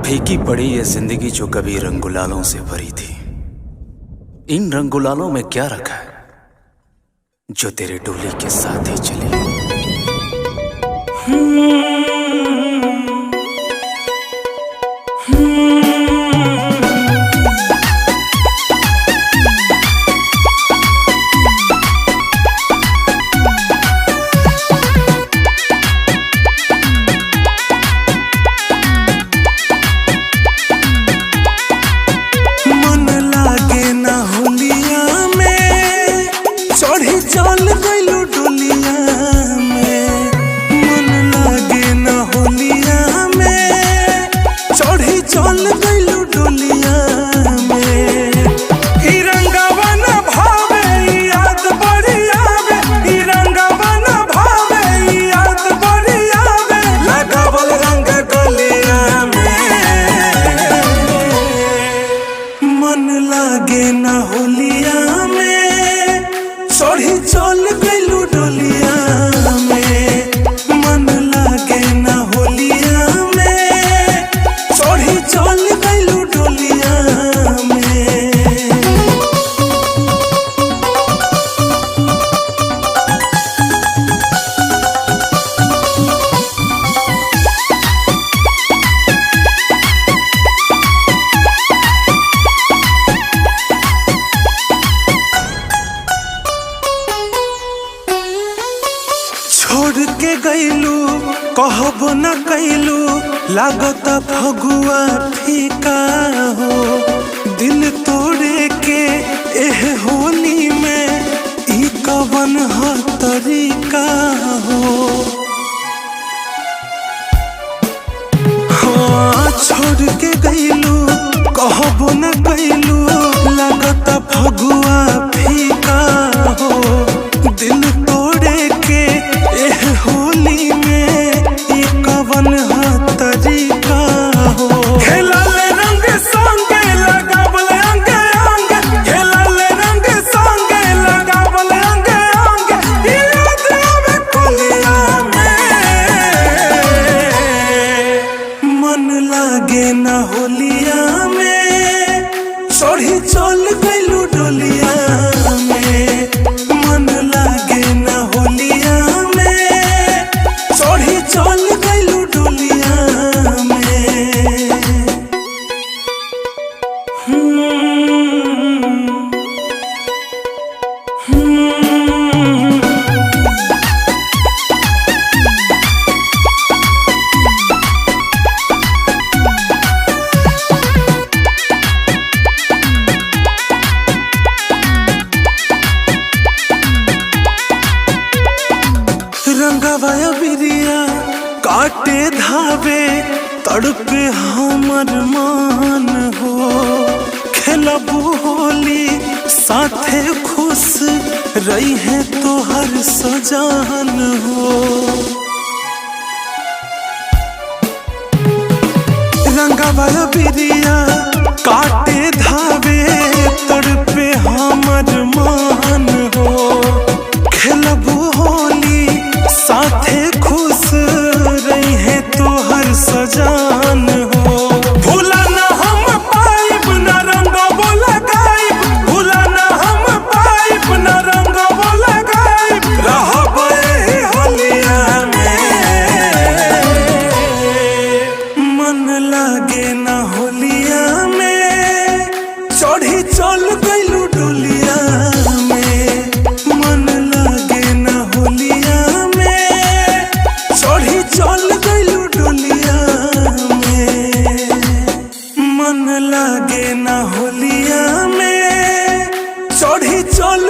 फीकी पड़ी ये जिंदगी जो कभी रंगुलालों से भरी थी। इन रंगुलालों में क्या रखा है जो तेरे डोली के साथ ही चली। मन लागे ना होलिया में, चढ़ी चल गइलू डोलिया में। मन लागे ना होलिया में, चढ़ी चल गइलू डोलिया में। ई रंगवा न भावे, ई याद बड़ी आवे। ई रंगवा न भावे, ई याद बड़ी आवे। लगावल रंग गलिया में। मन लागे ना होलिया में, चढ़ी चल गइलू डोलिया में। मन लागे ना होलिया में, चढ़ी चल गइलू डोलिया में। छोड़ के गइलू कहबो न कैलू, लागत फगुआ फीका हो। दिल तोड़े के एह होली में ई कवन ह तरीका हो। हाँ, छोड़ के गइलू कहबो न कैलू, लागत फगुआ फीका हो। दिल तोड़े के एह होली में ई कवन ह तरीका हो। खेलल रंग संगे लगावल अंग अंग, खेलल रंग संगे लगावल अंग अंग। ई याद आवे कोलिया में। मन लागे ना होलिया में, चढ़ी चल गइलू डोलिया में। मन लागे ना होलिया में, चढ़ी चल गइलू डोलिया में। रंगवा बिरिया काटे धावे, तड़पे हमर मान हो। खेलबू होली साथे खुश रही है तोहर सजान हो। रंगवा बिरिया काटे धावे, तड़पे हमर मान हो। खेलबू होली साथे खुश रही है तोहर सजान हो। भूला ना हम पाइब ना रंग बोला गाइब, भूला ना हम पाइब ना रंग बोला गाइब। रहब एही होलिया में। मन लागे ना होलिया में, चढ़ी चल गइलू डोलिया में। मन लागे ना होलिया में, चढ़ी चल गइलू डोलिया में। मन लागे ना होलिया में, चढ़ी चल